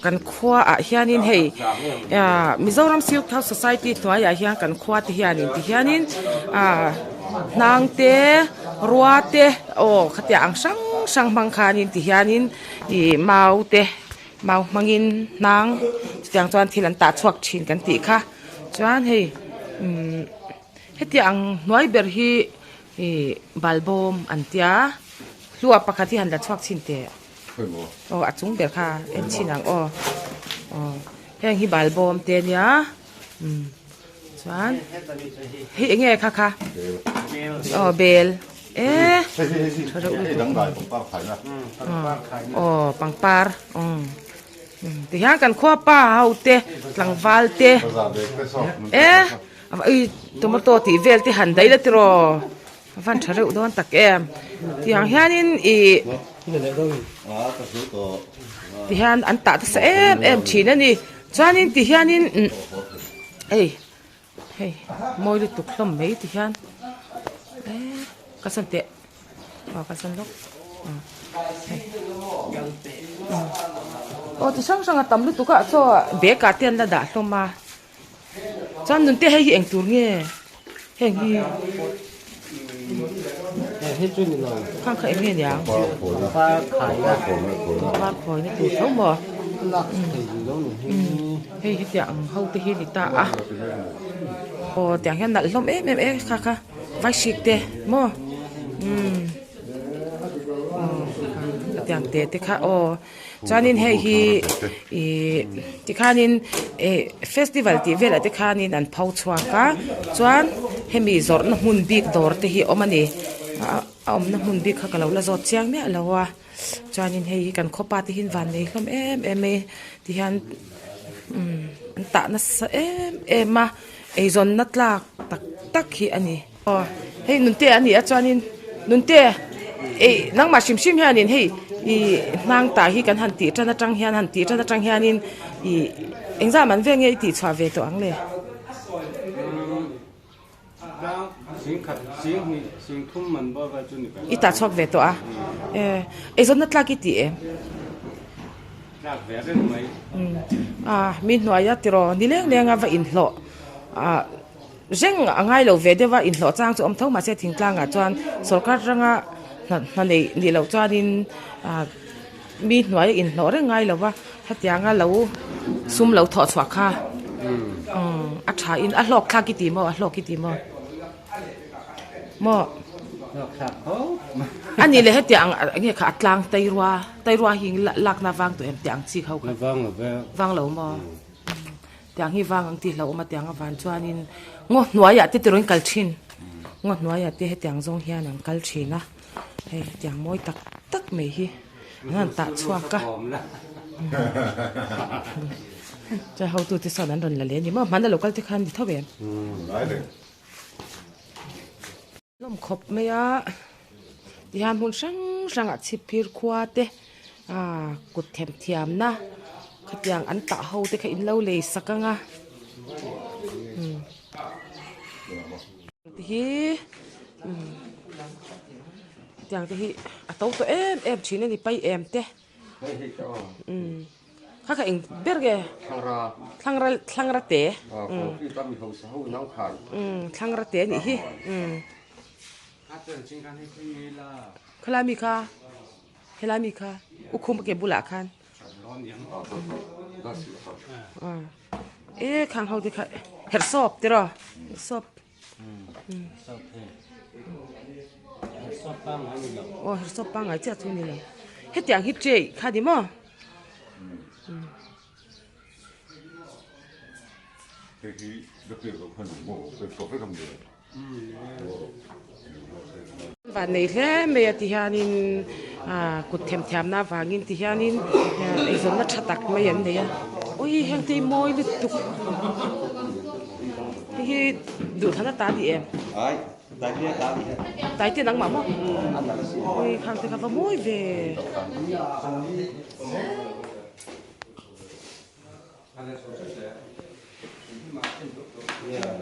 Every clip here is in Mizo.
Kan khua ah hianin hei ah Mizoram Silk House Society hnuaiah hian kan khua te hianin ti hianin ah hnang te rua te aw khatiang ang hrang hrang hmang khanin ti hianin ih mau te mau hmangin hnang chutiang chuan thil an tah chhuak thin kan tih kha chuan hei umm hetiang ang hnuai ber hi ih balbawm an tia hluah pakhat hi han la chhuak chhin teh. Aw a chung ber kha en chhin ang aw aw heng hi balbawm te ania umm chuan hei eng nge kha kha aw bel e tha reuh lutuk aw pangpar umm tihian kan khua pa ho te tlangval te e tomato tih vel te han daih la tiraw. A van tha reuh dawn tak em tiang hianin ih ti hian an tah nasa em em thin a ni chuanin ti hianin umm hei hei mawi lutuk hlawm mai ti hian eee ka sawn teh aw ka sawn lawk hei aw ti hrang hrang a tam lutuk a chaw bag ah te an la dah hlawm a. Chuan nunte hei hi eng tur nge heng hi khang kha eng nge niang pangpar khawina tur tho maw hei hetiang ang ho te hi a ni ta a aw tiang hian nalh hlawm em em e kha kha vai hrik te maw umm aw tiang te te kha aw. Chuanin hei hi ihh tikhanin eh festival tih velah te khanin an pho chhuak a chuan hemi zawrhna hmun bik dawr te hi a awm a ni a awmna hmun bik kha ka lo la zawt chiang miah lo a chuanin hei hi kan khawpa te hi van nei hlawm em em mai tihian umm an tah nasa em em a eizawnna tlak tak tak hi a ni. Aw hei nunte a ni a chuanin nunte ih nangmah hrim hrim hianin hei ih hnang tah hi kan han tih tan atang hian han tih tan atang hianin ih engzah man vel nge i tih chhuah ve tawh ang le? I tah chhuak ve tawh a e eizawnna tlak i tih em? A mi hnuaia tiraw ni leng lenga va inhlawh ah. Reng a ngai lo ve deuh a, inhlawh chang chu awm tho mahse thingtlangah chuan sorkar atanga hna hna neih nih loh chuanin ah mi hnuai a inhlawh reng ngai lo va, hetianga lo sum lo thawh chhuah kha umm a tha in a hlawk thlak i ti maw a hlawk i ti maw maw a nih leh hetiang eng nge kha a tlang tairua tairua hi lakna vang tawh em tih ang chi ho kha vang lo maw. Tiang hi vang ang tih hlauhawm a tiang avan chuanin ngaw hnuaiah te tiraw in kal thin ngaw hnuaiah te hetiang zawng hian an kal thin a hei tiang mawi tak tak mai hi an han tah chhuak a chuan hotu te sawn an rawn la leh a ni maw hmana lo kal te khan ni tho em. Hlawm khawp mai a tihian hmun hrang hrangah chhipphir khua te ah kut themthiamna khatiang an tah ho te kha in lo lei sak ang a umm ti hi umm tiang te hi a to tawh em em thin a ni pai em te umm. Kha kha eng ber nge? Thlangra. Thlangra thlangra te. Aw concrete a mi hausa ho nang khan. Umm thlangra te anih hi. Umm. Khalai mi kha helai mi kha u khum ke bulah khan. E khang ho te kha herhsawp tiraw herhsawp. Aw herhsawp pangngai chiah chu a ni lo hetiang hi tray kha ni maw van nei hle mai a ti hianin ah kut themthiamna avangin ti hianin eizawnna tha tak mai an nei a ui heng te hi mawi lutuk. Hei hi duhthlan ata a ni em? Taite nangmah maw? Ui khang te kha va mawi ve.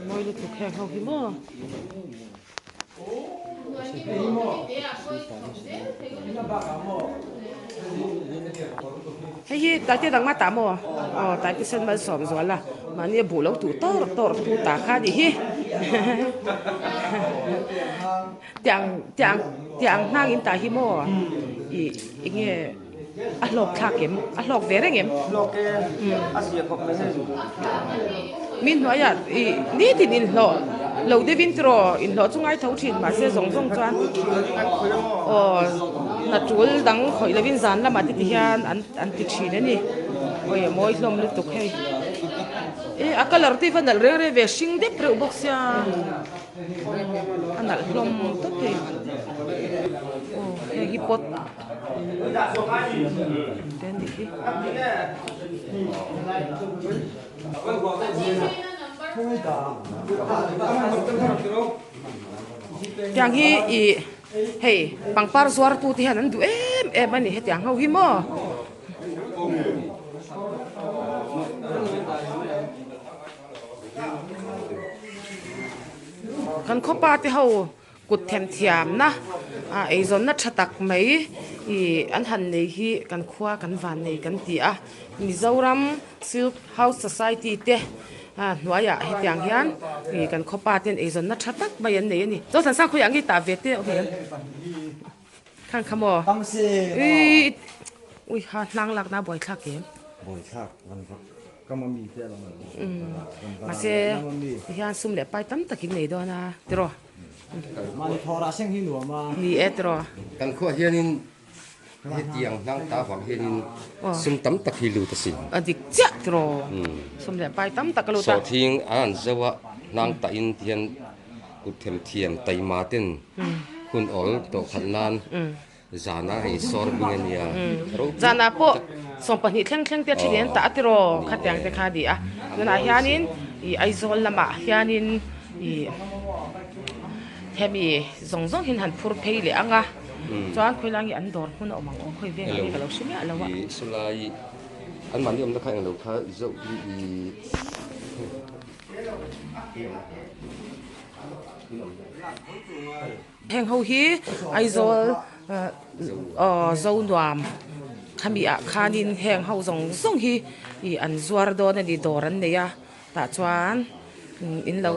Mawi lutuk heng ho hi maw? Hei hi Taite dang mah tah maw? Aw Taite sen malsawm zual a, mahni a buh lo tuh tawr tawr tu ta kha a nih hi. Tiang tiang tiang hnang in tah hi maw ih eng nge a hlawk thlak em? A hlawk ve reng em? Hlawk e, a zia khawp mai hei. Mi hnuaiah ih nitin inhlawh lo deuhin tiraw inhlawh chu ngai tho thin mahse zawng zawng chuan aw hna tul dang khawih lovin zan lamah te ti hian an an ti thin a ni. Awi a mawi hlawm lutuk hei. E a colour te hi va nalh reng reng ve hring dep reuh bawk sia. A nalh hlawm tawp hei aw hei hi pot te a nih hi. Tiang hi ih hei pangpar zuar tu te hian an duh em em a ni hetiang ho hi maw. Kan khawpa te ho kut themthiamna ah eizawnna tha tak mai ih an han nei hi kan khua kan van nei kan ti a Mizoram Silk House Society te ah hnuaiah hetiang hian ih kan khawpa ten eizawnna tha tak mai an nei a ni. Zothansang khawiah nge tah ve te awm em? Khang kha maw? Ui ui ha hnang lakna buaithlak em? Buaithlak van vak ka mami te alo nalh bawk Mahse tihian sum leh pai tam takin nei dawn a tiraw? Mahni thawh rah seng hi nuam a. Ni e tiraw? Kan khuah hianin hetiang hnang ta vang hianin sum tam tak hi lut asin. A dik chiah tiraw? Sum leh pai tam tak a lut a. Sawhthing an an zo a hnang tahin tihian Kut themthiam taima ten hun awl tawh khalh nan zana hei sawr bing a nia. Zanah pawh 20 thleng thleng te a then in an tah a tiraw khatiang te kha a ni a. Tunah hianin ih Aizawl lamah hianin ih hemi zawng zawng hian han phur phei leh ang a chuan khawilai nge an dawr hmun a awm ang aw khawi vengah nge ka lo hre miah lo a. Ih sawlai anmahni awmna kha englo kha zoh ih. Heng ho hi Aizawl aw Zonuam khami ah khanin heng ho zawng zawng hi ih an zuar dawn a ni dawr an nei a tah chuan in lo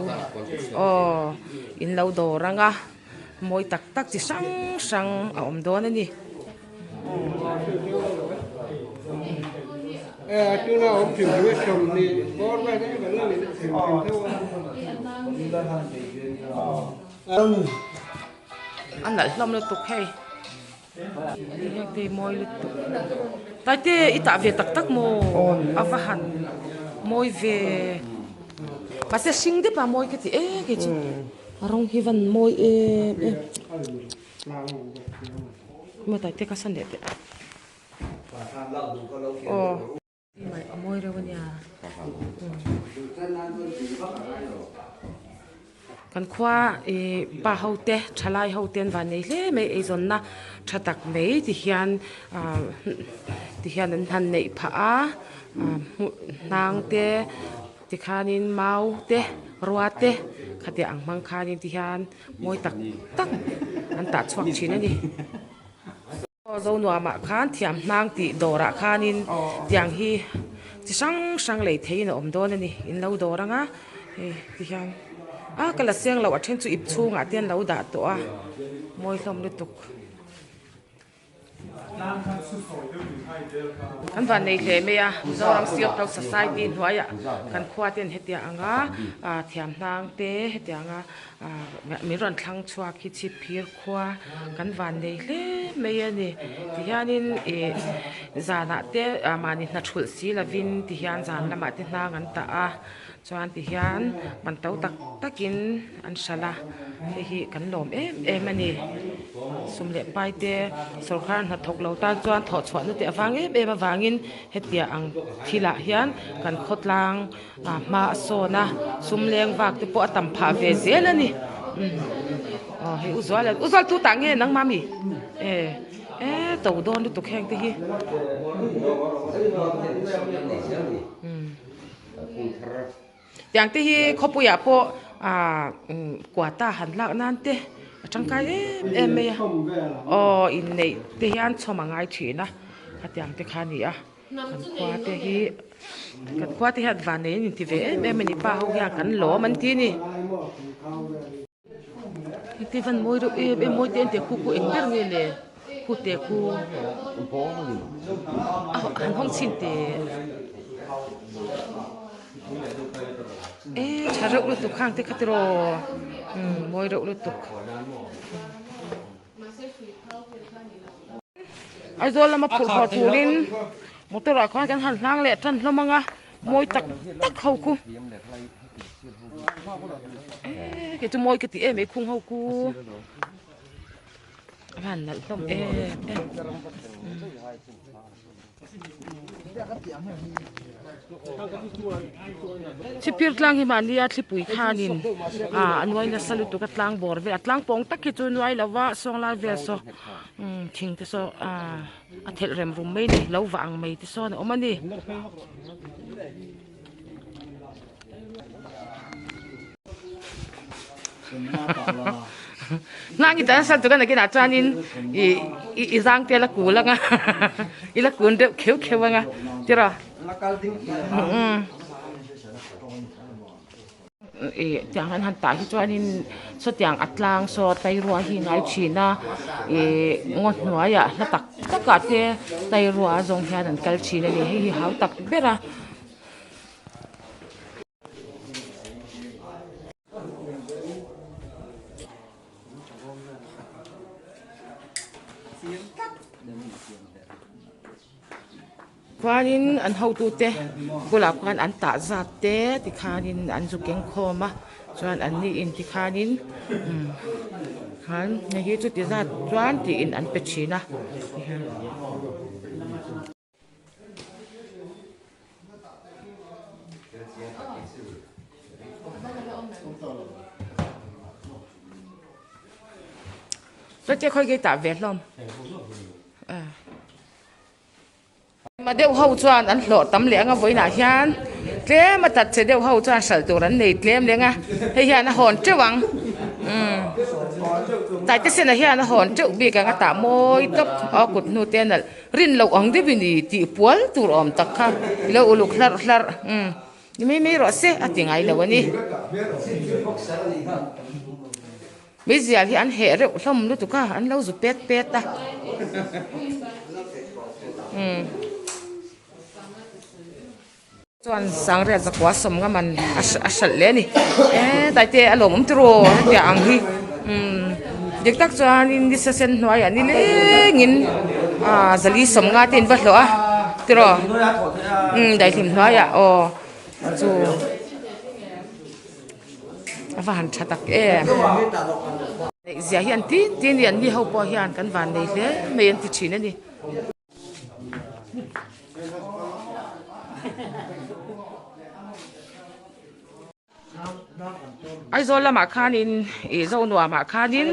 aw in lo dawr ang a mawi tak tak chi hrang hrang a awm dawn a ni. A nalh hlawm lutuk hei hengte mawi lutuk taite i tah ve tak tak maw a va han mawi ve mahse hring dep a mawi ka ti em kei chu a rawng hi van mawi em em. Maw taite ka san leh teh aw a mawi reuh a nia kan khua ih pa ho te thalai ho te an van nei hle mai eizawnna tha tak mai ti hian ah ti hian an han neih phah a ah hnang te. Tikhanin mau te, rua te khatiang ang hmang khanin tihian mawi tak tak an tah chhuak thin a ni. Zonuamah khan thiam hnang tih dawrah khanin tiang hi chi hrang hrang lei theihin a awm dawn a ni. In lo dawr ang a, hei tihian a ka la seng loh a then chu ip chhungah te an lo dah tawh a, mawi hlawm lutuk. Kan van nei hle mai a, Mizoram Silk Road Society hnuaiah kan khua ten hetiang anga thiam hnang te hetiang anga min rawn thlang chhuak hi chhipphir khua kan van nei hle mai a ni. Tihianin ih zanah te mahni hna thulh si lovin tihian zan lamah te hnang an tah a chuan tihian man to tak takin an hralh a hei hi kan lawm em em a ni sum leh pai te sawrkar hnathawk lo tan chuan thawh chhuah na te avang em em avangin hetia ang thil ah hian kan khawtlang ah hma a sawn a sum leng vak te pawh a tam phah ve zel a ni aw hei u zual u zual tu tah nge nangmah mi e e to dawn lutuk heng te hi. Tiang te hi khawpuiah pawh ah kuata han lak nan te a tangkai em em mai a aw inneih te hian chhawm a ngai thin a. Khatiang te kha a ni a, kan khua te hi kan khua te hian van nei an inti ve em em a ni, pa ho hian kan lawm an ti a ni. Heti van mawi reuh em em mawi te an tih khu khu eng ber nge le khu te khu a han hawng chhin teh e tha reuh lutuk khang te kha tiraw umm mawi reuh lutuk. Aizawl lama phurh haw turin motor ah khan kan han hlang leh tan hlawm ang a mawi tak tak ho khu eee kei chu mawi ka ti em mai khung ho khu a van nalh hlawm em em. Chhipphir tlang hi mahnia thlipui khanin ah a nuai nasa lutuk a tlang bawr vel a tlang pawng tak hi chu nuai lo va sawng lai vel saw umm thing te saw ah a thelh rem rum mai a ni lo vah ang mai te sawn a awm a ni. Hnang i tan sal chu ka nakinah chuanin ih i zang te la kul anga i la kun deuh kheuh kheuh anga tiraw ih tiang an han tah hi chuanin sawtiang a tlang saw tairua hi ngai thin a ih ngaw hnuaiah hla tak takah te tairua zawng hian an kal thin a ni hei hi hau tak ber a. Khuanin an hotute bulah khuan an tah zat te tikhanin an zu keng khawm a chuan an ni in tikhanin umm khan hei hi chuti zat chuan tiin an pe thin a. Chutia khawi kei tah ve hlawm. Ma deuh ho chuan an hlawh tam leh anga vawiinah hian tlem a tat che deuh ho chuan hralh tur an nei tlem leng a hei hian a hawn teuh ang umm taite sena hian a hawn teuh bik ang a tah mawi tawp a kut hnu te a nalh. Rin loh ang deuh i ni tih pual tur awm tak kha i lo uluk hlarh hlarh umm ni mai mai rawh se a ti ngai lo a ni. Meizial hi an heh reuh hlawm lutuk a an lo zu pet pet a umm. Chuan sangriat zakua sawmnga man a hralh leh a ni e taite a lawmawm tiraw hetiang ang hi umm dik tak chuanin nisa sen hnuaiah nilengin ah zali sawmnga te in va hlawh a tiraw umm daihlim hnuaiah aw chu a va han tha tak em neih zia hi an tin tin a ni an ni ho pawh hian kan van nei hle mai an ti thin a ni. Aizawl lamah khanin ih Zonuamah khanin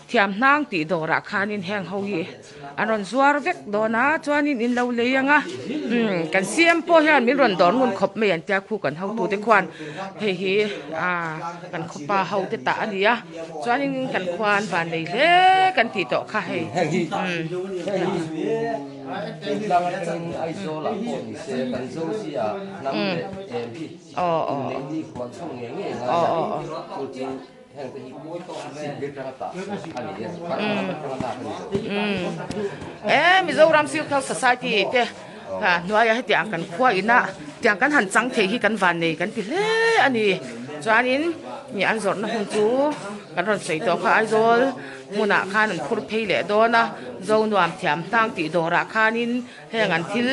Thiamhnang tih dawrah khanin heng ho hi an rawn zuar vek dawn a chuanin in lo lei ang a umm kan CM pawh hian min rawn dawr ngun khawp mai an tia khu kan hotute khuan hei hi ah kan khawpa ho te tah a ni a. Chuanin kan khua an van nei hle kan tih tawh kha hei. Heng hi heng hi tlang atangin Aizawl ah pawh ni se kan zo chi ah hnam leh em hi inneih ni khuan chho ngei ngei ngai a chu chu heng te hi sipir tanga tah a ni a Burma lam atanga lak a ni lo. E Mizoram Silk House Society te hnuaiah hetiang kan khua ina tiang kan han chang thei hi kan van nei kan ti hle a ni. Chuanin mi an zawrhna hmun chu kan rawn sawi tawh kha Aizawl hmunah khan an phur phei leh dawn a, Zonuam thiam hnang tih dawrah khanin heng an thil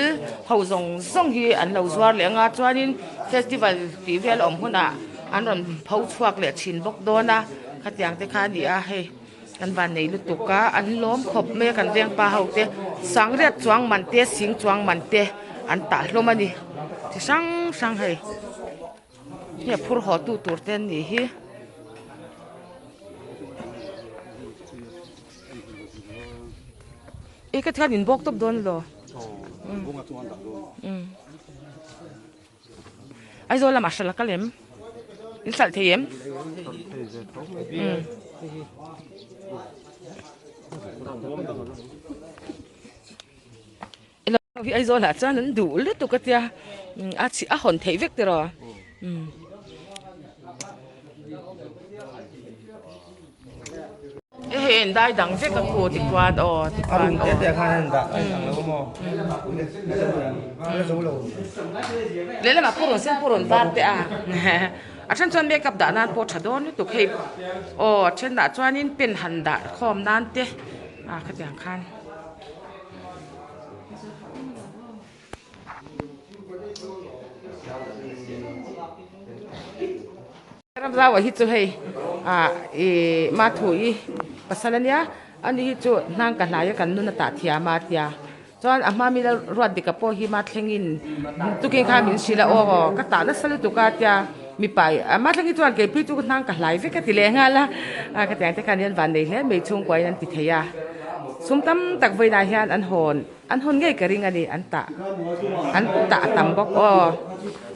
ho zawng zawng hi an lo zuar leh anga chuanin festival tih vel awm hunah an rawn pho chhuak leh thin bawk dawn a, khatiang te kha a ni a hei kan van nei lutuk a an lawm khawp mai a kan veng pa ho te sangriat chuang man te sing chuang man te an tah hlawm a ni chi hrang hrang hei. Hei a phur haw tu tur te an nih hi. E ka tikhan in bawk tawp dawn lo. Aizawl lamah hralh a kal em? In hralh thei em? Hi Aizawl ah chuan an duh lutuk a tia a chhi a hawn theih vek tiraw umm. Hei en dai dang vek a khu tichuan aw tichuan aw. Lehlamah purun sen purun var te a a then chuan makeup dah nan pawh tha dawn lutuk hei aw a then ah chuanin pen han dah khawm nan te a khatiang khan. Ramzau ah hi chu hei ah ih Mathui pasal ania ani hi chu hnang ka hlai a kan nun a tah thiam a tia chuan a hma mi la ruat dik a pawh hi Mathlengin tukin khan min hrilh a aw ka tah nasa lutuk a tia mipa ih Mathlengi chuan keipui chu hnang ka hlai vek a ti leh nghal a a khatiang te khan hian van nei hle mai chhungkua in an ti thei a sum tam tak vawiinah hian an hawn. An hawn ngei ka ring a ni, an tah an tah a tam bawk aw.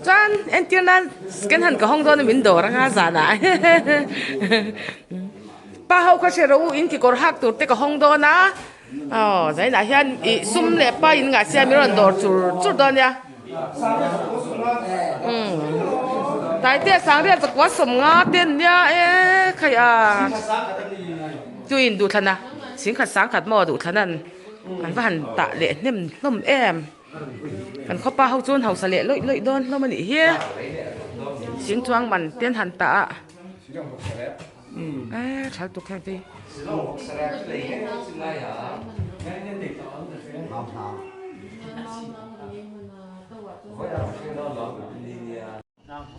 Chuan entir nan scan han ka hawng dawn a min dawr anga zanah pa ho kha hre rawh u in kekawr hak tur te ka hawng dawn a aw zainah hian ih sum leh pa in ngah sia min rawn dawr chur chur dawn nia. Umm Taitea Sangriat zakua sawmnga te an nia e khai a tuin duhthlana singkhat sangkhat maw duhthlana'n. An va han tah leh hnem hlawm em. Kan khawpa ho chuan hausa leh lawih lawih dawn hlawm a nih hi. Thing chuang man te an han tah a. E thal tuk heng te hi.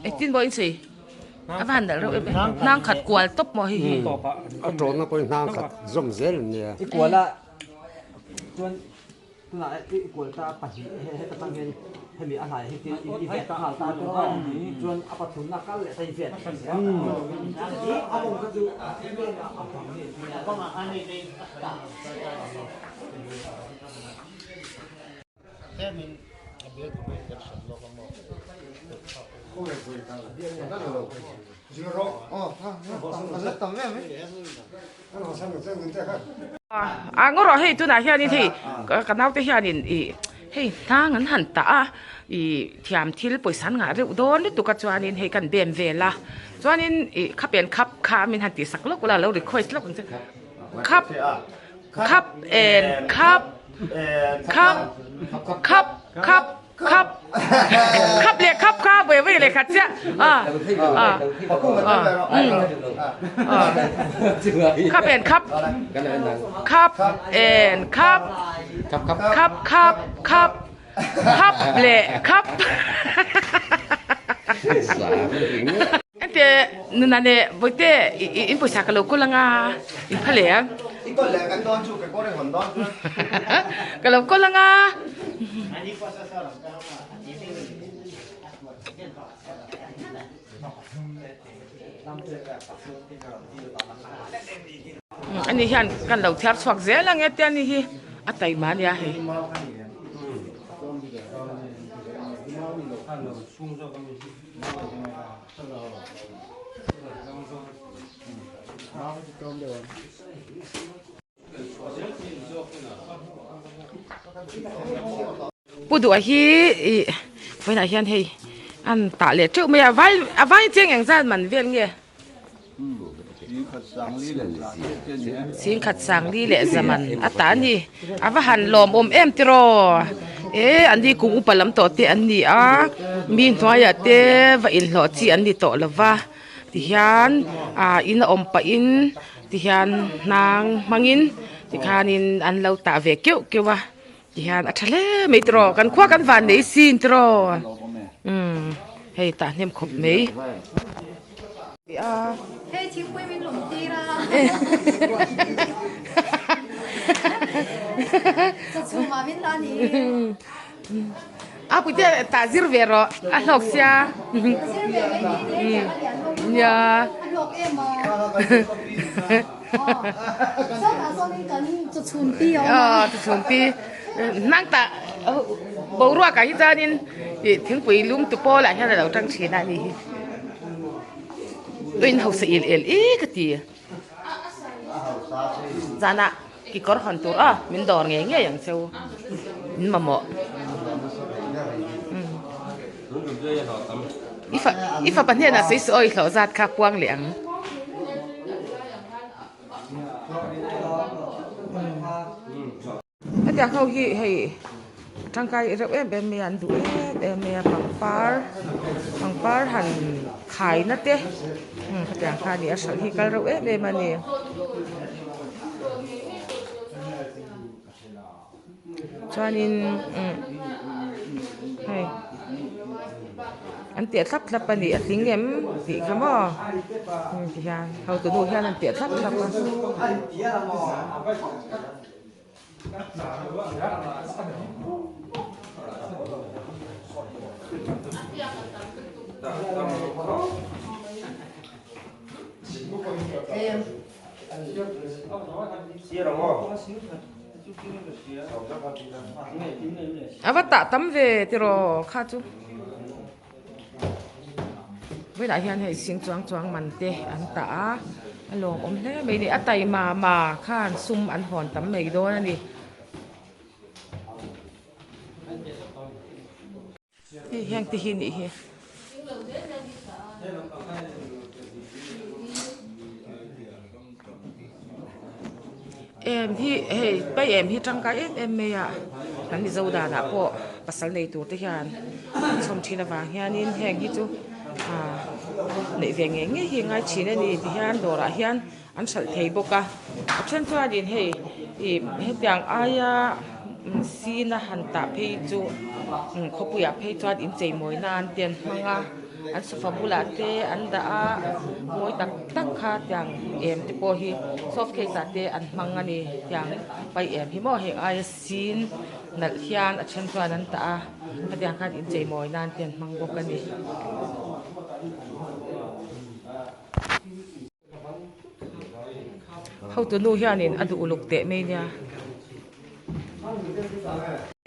Engtin pawh in sawi a va han nalh reuh em em hnang khat kual tawp maw hei hi. A tawhna pawh hi hnang khat zawm zel an nia. I kual a chuan tunah i kual ta pahnih heta tang hian hemi a hlai hi i vet nghal ta tur a chuan a pathumna kal leh ta i vet a bawng kha chu a bang ni A ngaw rawh hei tunah hianin hei ka naute hianin ih hei hnang an han tah a ih thiam thil pawisa an ngah reuh dawn lutuk a chuanin hei kan bem vel a chuanin ih khap en khap kha min han tihsak lawk ula lo request lawk ang che khap khap en khap. Khap khap khap khap khap leh khap kha vawi vawi leh khat chiah a a khap en khap khap en khap khap khap khap khap leh khap Ente nuna leh Bawihte in pawisa ka lo kawl anga in pha leh a. I kawl leh kan dawn chu ka kawl i hawn dawn chu. Ka lo kawl anga. Ani hian kan lo thiar chhuak zel ang e tia ni hi a taima ania hei. Pu duh hi ih vawiinah hian hei an tah leh teuh mai a vai a vai chiang eng zat man vel nge Singkhat sangli leh zaman a ta a ni a va han lawmawm em tiraw e an ni kum upa lam tawh te an ni a mi hnuaiah te va inhlawh chi an ni tawh lo va tihian ah in a awm pahin tihian hnang hmangin tikhanin an lo tah ve keuh keuh a tihian a tha hle mai tiraw kan khua kan van nei sin tiraw umm hei tah hnem khawp mai. Hei thingpui min lawm tir a. Chaw chhumah min la ni. A puite tah zir ve rawh a hlawk sia. Zir ve mai hi ni a lian ho Nia. A hlawk em a. Sawtah sawnin kan chaw chhum pi a awm a. Aw chaw chhum pi. Hnang tah boruak ah hi chuanin ih thingpui lum tu pawlah hian a lo tang thin a ni hi. Tuin hausa il el i ka ti. Zanah kekawr hawn tur a min dawr ngei ngei ang cheu. Min mamawh. I fa i fapa hnenah sawi suh aw i hlawh zat kha puang leh ang. Hetiang ho hi hei tangkai reuh em em mai a an duh em em mai a pangpar pangpar han khai na te hetiang kha a ni a hralh hi kal reuh em em a ni. Chuanin hei an tiah thlap thlap a ni a tling em tih kha maw ti hian hotu nu hian an tiah thlap thlap a. A va tah tam ve tiraw kha chu vawilah hian hei sing chuang chuang man te an tah a a lawmawm hle mai a ni a taima ma khan sum an hawn tam mai dawn a ni. Hei heng te hi nih hi. Em hi hei pai em hi tangkai em em mai a kan mizo danah pawh pasal nei tur te hian an chhawm thin avang hianin heng hi chu ah neih ve ngei ngei hi a ngai thin a ni ti hian dawrah hian an hralh thei bawk a a then chuanin hei ih hetiang aia sina han tah phei chu khawpuiah phei chuan inchei mawi nan te an hmang a an sofa bulah te an dah a mawi tak tak kha tiang em te pawh hi soft case ah te an hmang a ni tiang pai em hi maw heng aia sin nalh hian a then chuan an tah a hetiang khan inchei mawi nan te an hmang bawk a ni. Hotu nu hianin a duh uluk teh mai nia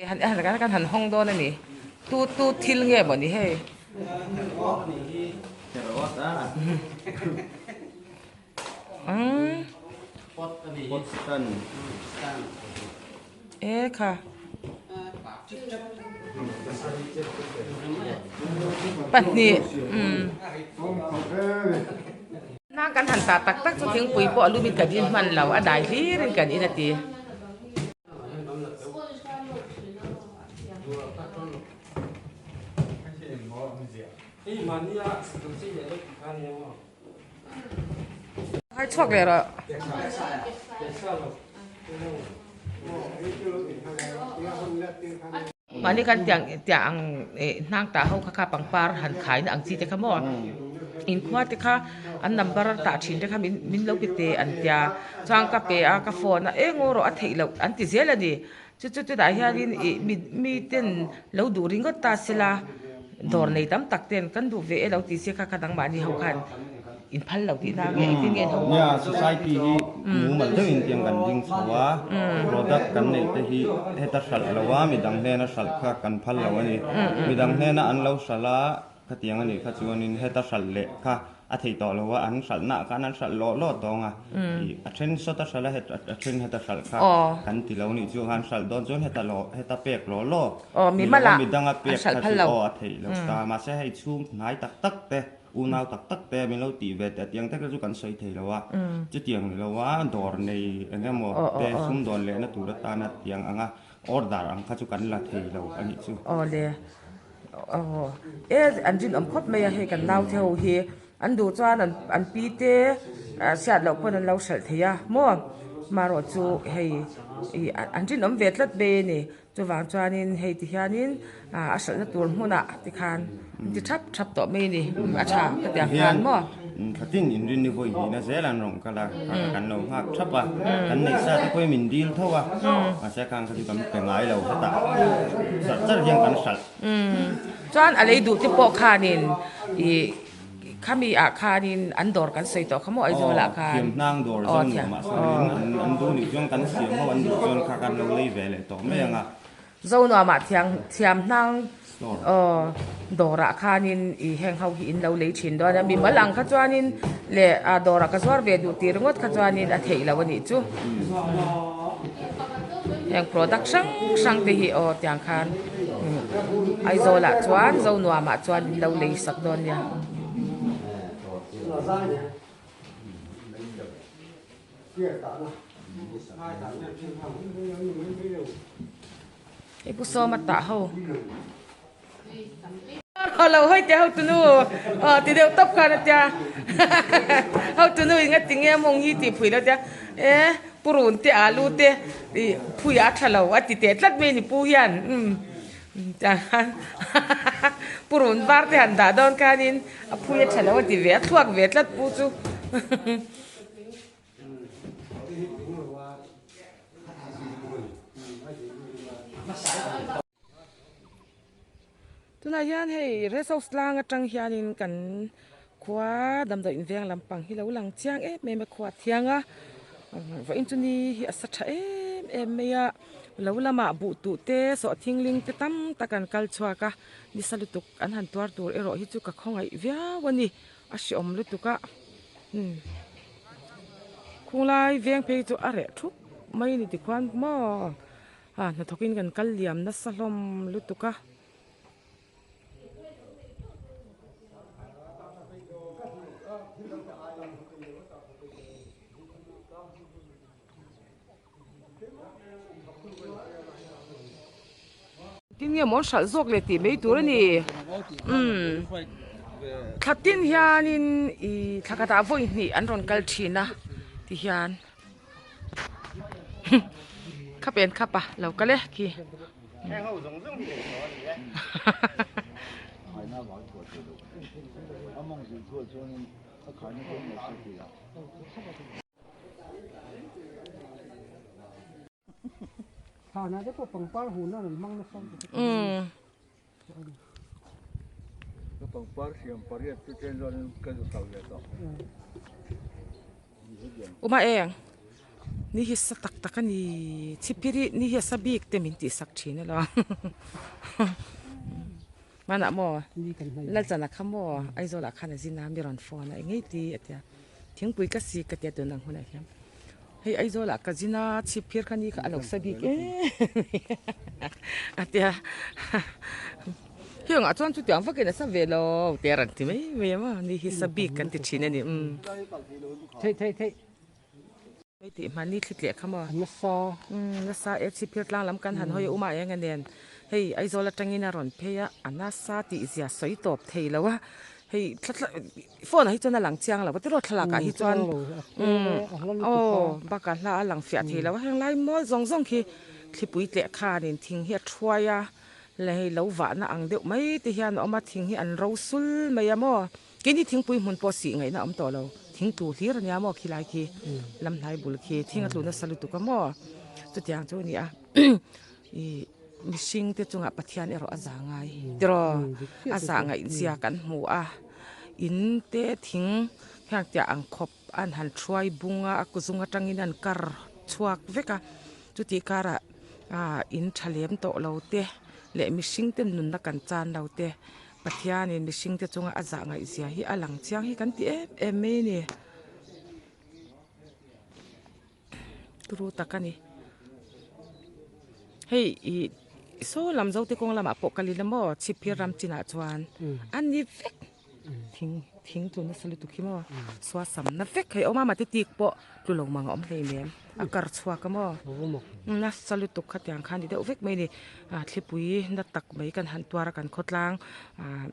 han han kan han hawng dawn a ni tu tu thil nge maw ni hei e kha pahnih umm hnang kan han tah tak tak chu thingpui pawh a lumin kan in hman lo a dai hlir in kan in a ti. Hai chhuak leh rawh. Mahni khan tiang tiang ang eh hnang tah ho kha kha pangpar han khai na ang chi te kha maw inkhua te kha an number tah thin te kha min min lo pe te an tia chuan ka pe a ka phone a eng aw rawh a theih loh an ti zel a ni chu chu chutah hianin ih mi mi ten lo duh ringawt ta sela dawr nei tam tak ten kan duh ve e lo ti se kha kha dangmahni ho khan. In phal lo tih na nge engtin nge an ho? Nia, society hi mumal deuhin tiang kan ding chho a, product kan neih te hi heta hralh lo a, midang hnena hralh kha kan phal lo a ni. Midang hnena an lo hralh a, khatiang a nih kha chuanin heta hralh leh kha a thei tawh lo a, an hralh nah khan an hralh lawh lawh tawng a, ih a then sawta hralh a, a then heta hralh kha kan ti lo nih chu khan hralh dawn chuan heta lawh heta pek lawh lawh ni lo a, midanga pek kha chu aw a theih lo ta, mahse hei chhung hnai tak tak te. Unau tak tak te min lo tih ve teh tiang te kha chu kan sawi thei lo a, chutiang ni lo a dawr nei eng emaw te sumdawn lehna tur atana tiang anga order ang kha chu kan la thei lo a nih chu. Aw le, aw e an rinawm khawp mai a hei kan naute ho hi an duh chuan an an pi te hriat loh pawn an lo hralh thei a maw marawh chu hei ih an rinawm ve tlat mai a ni. Chuvang chuanin hei ti hianin a hralhna tur hmunah tikhan an ti thap thap tawh mai a ni, a tha ka ti ang khan maw. Thlatin inrin ni vawi hnihna zel an rawn kal a, kan lo nghak thap a, kan neih sa te pawhin min dil tho a, mahse khang kha chu kan pe ngai lo hetah charh charh hian kan hralh. Chuan a lei duh te pawh khanin ih Khami ah khanin an dawr kan sawi tawh kha maw Aizawl ah khan. Aw thiamhnang dawr zo nuam ah sawiin an an duh nih chuan kan siam ho an duh chuan kha kan lo lei ve leh tawh mai ang a. Zo nuam ah thiang thiamhnang aw dawr ah khanin ih heng ho hi in lo lei thin dawn a mimal ang kha chuanin leh a dawr ah ka zuar ve duh tih ringawt kha chuanin a theih loh a nih chu. Heng product hrang hrang te hi aw tiang khan. Aizawl ah chuan Zonuam ah chuan in lo lei sak dawn nia. Hei Pu Sawma tah ho. Lo hawi teh hotunu aw ti deuh tawp khan a tia hotunu in nga ti nge mawng hi tih phui lo tia e purun te alu te ih phui a tha lo a ti teh tlat mai ni pu hian umm tiang khan purun var te han dah dawn khanin a phui a tha lo a ti ve a thluak ve tlat pu chu. Tunah hian hei rest house tlang atang hianin kan khua damdawi inveng lampang hi lo lang chiang em em a khua thiang a vawiin chu ni hi a sa tha em em mai a lo lamah buh tuh te sawhthing ling te tam tak an kal chhuak a nisa lutuk an han tuar tur erawh hi chu ka khawngaih viau a ni a hreawm lutuk a umm khunglai veng phei chu a reh thup mai a ni tikhuan maw. A hnathawkin kan kal liam nasa hlawm lutuk a. Tin nge maw an hralh zawk leh tih mai tur a ni. Umm thla tin hianin ih thla khatah vawi hnih an rawn kal thin a tihian. Khap en khap a lo kal e khi. Umm. Uma eng ni hi sa tak tak a ni chhipphir hi ni hi a sa bik te min tih sak thin alo hmanah maw Lalchana kha maw Aizawl ah khan a zin a mi rawn phone a engei ti a tia thingpui ka sik ka tia tun ang hunah hian. Hei Aizawl ah ka zin a chhip phir kha ni kha a lo sa bik em a tia heng ah chuan chutiang vakin a sa ve lo te a rawn ti mai mai a maw ni hi sa bik kan ti thin a ni umm Theih theih theih. Hei tih hmani thli tleh kha maw Nasa. Umm nasa e chhip phir tlang lam kan han hawi a uma eng a nen hei Aizawl atangin a rawn phei a a nasa tih zia sawi tawp thei lo a hei thla thla Phone ah hi chuan a lang chiang lo a tiraw thlalak ah hi chuan umm aw bakah hla a lang fiah thei lo a heng lai mawl zawng zawng khi thlipui tleh khanin thing hi a thuai a leh hei lo vahna ang deuh mai te hian a awm a thing hi an ro sul mai a maw keini thingpui hmun pawh sih ngaihna a awm tawh lo thing tlu hlir a nia maw khilai khi lamhnai bul khi thing a tlu nasa lutuk a maw chutiang chu a ni a ih mihring te chungah Pathian erawh a za ngai tiraw a zah ngaihzia kan hmu a in te thing hian tiah ang khawp an han thuai bung a a kuzung atangin an kar chhuak vek a chutih karah ah in tha lem tawh lo te leh mihring te nunna kan chan lo te Pathianin mihring te chunga a zah ngaihzia hi a lang chiang hi kan ti em em mai a ni. Turu tak a ni hei ih saw lam zote kawng lamah pawh kal ila maw chhipphir ram chinah chuan a ni vek thing thing tlu nasa lutuk hi maw sua samna vek hei awm a mahse tik pawh tlu lo mang a awm hleinem a kar chhuak a maw nasa lutuk khatiang khan ni deuh vek mai a ni ah thlipui na tak mai kan han tuar a kan khawtlang ah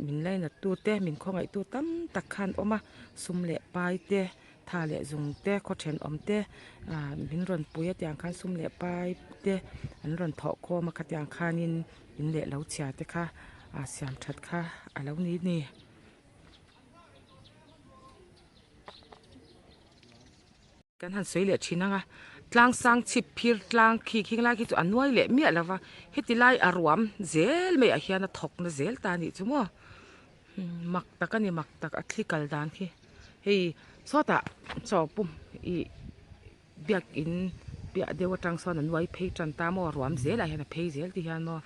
min lainat tu te min khawngaih tu tam tak khan awm a sum leh pai te. Tha leh zung te khaw thenawm te ah min rawn pui a tiang khan sum leh pai te an rawn thawh khawm a khatiang khanin in leh lo chhia te kha ah siam that kha a lo ni ni. Kan han sawi leh thin ang a tlang sang chhip phir tlang khi khing lai khi chu a nuai leh miah lo va heti lai a ruam zel mai ah hian a thawk na zel ta a nih chu maw. Mak tak a ni mak tak a thli kal dan khi hei sawtah chaw pum ih biakin piah deuh atang sawn a nuai phei tan ta maw ruam zelah hian a phei zel ti hian maw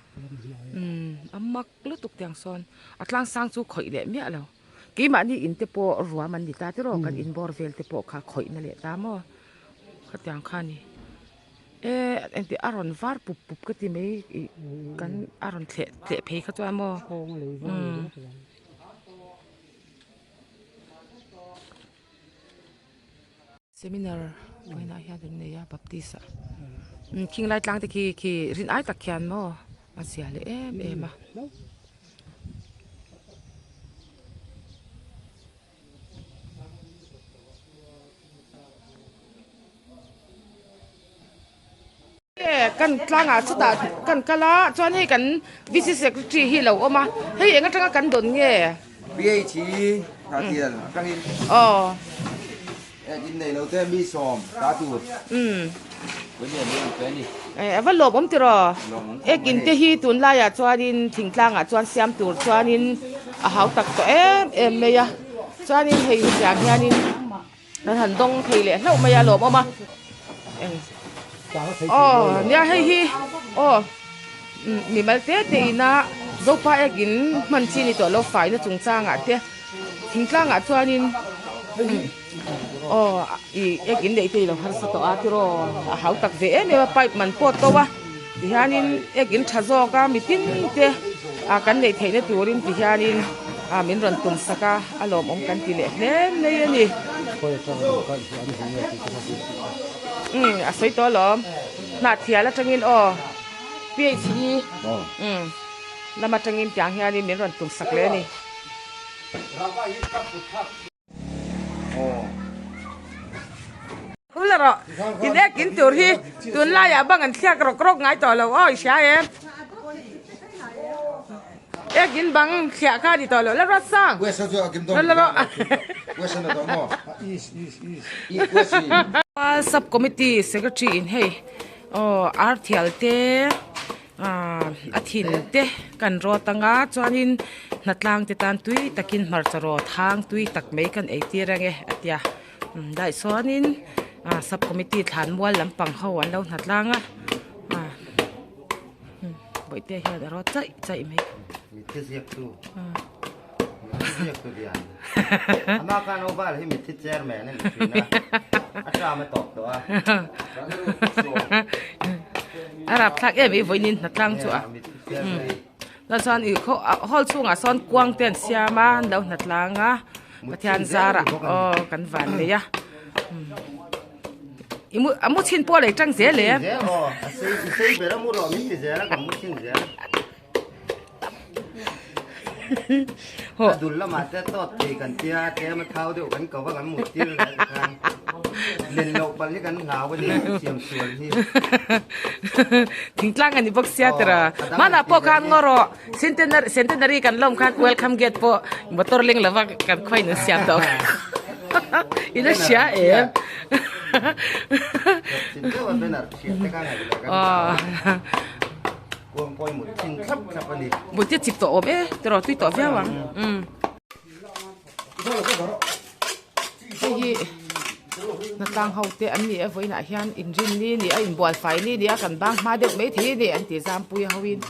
umm a mak lutuk tiang sawn a tlang sang chu khawih leh miah lo keimahni in te pawh ruam an ni ta tiraw kan inbawr vel te pawh kha khawih na leh ta maw khatiang kha a ni. E engti a rawn var pup pup ka ti mai ih kan a rawn thleh thleh phei kha chuan maw umm. Seminar vawiinah hian an nei a baptist ah khing lai tlang te khi khi rin ai tak khian maw a zia leh em em a. Kan tlangah chutah kan kal a chuan hei kan VC secretary hi lo awm a hei eng atanga kan dawn nge? PH hi Hnahthial atangin aw in nei lo te mi sawm ta tur umm William hi an pe a ni. A va lawmawm tiraw? Ek in te hi tunlaiah chuanin thingtlangah chuan siam tur chuanin a hau tak tawh em em mai a chuanin hei hetiang hianin Kan han dawng thei leh hlauh mai a lawmawm a eng aw nia hei hi aw mimal te te ina zopa ekin hman chi ni tawh lo faina chungchangah te thingtlangah chuanin aw ih ekin neih te i lo harsa tawh a tiraw a hau tak ve em em a pipe man pawh to a tihianin ekin tha zawk a mitin te ah kan neih theihna turin tihianin. A min rawn tum sak a, a lawmawm kan ti leh hle mai a ni. Umm a sawi tawh alawm. Hnahthial atangin aw PHE umm lam atangin tiang hianin min rawn tum sak leh a ni. Hula rawh, in ek in tur hi tunlaiah bang an thliak rawk rawk ngai tawh lo aw i hria em? Ek in bang thliah kha a ni tawh lo la ruat sang. La rawh. Sub committee secretary in hei aw arthial te a thin te kan rawt anga chuanin hnatlang te tan tui takin hmarcha rawt hang tui tak mai kan ei tir ange a tia daih sawnin sub committee thlan mual lampang ho an lo hnatlang a bawihte hian a rawt chaih chaih mai. A rap thlak em i vawiin hnatlang chu a chuan chuan ih khaw hall chhungah sawn kuang te an siam a an lo hnatlang a Pathian zarah aw kan van nei a i mu a mu chhin pawh a lei tang zel em. A dul lamah te tawt thei kan tia tlem a thau deuh kan ko va kan mut tir leh tikhan len loh palh hi kan hlau a ni siam sual hi. Thingtlang a ni bawk sia tira. Hmanah pawh khan ngaw rawh centenary centenary kan lawm khan welcome gate pawh motor leng lova kan khawiin an siam tawh in a hria em. Kuang pawh i mut thin thlap thlap a ni. Mut hi a chip tawh awm e, tiraw tui tawh viau ang. Umm. Hei hi hnatlang ho te an ni e vawiinah hian inrin ni a ni a inbual fai ni a ni a kan bang hma deuh mai thei a ni an ti zampui ho in.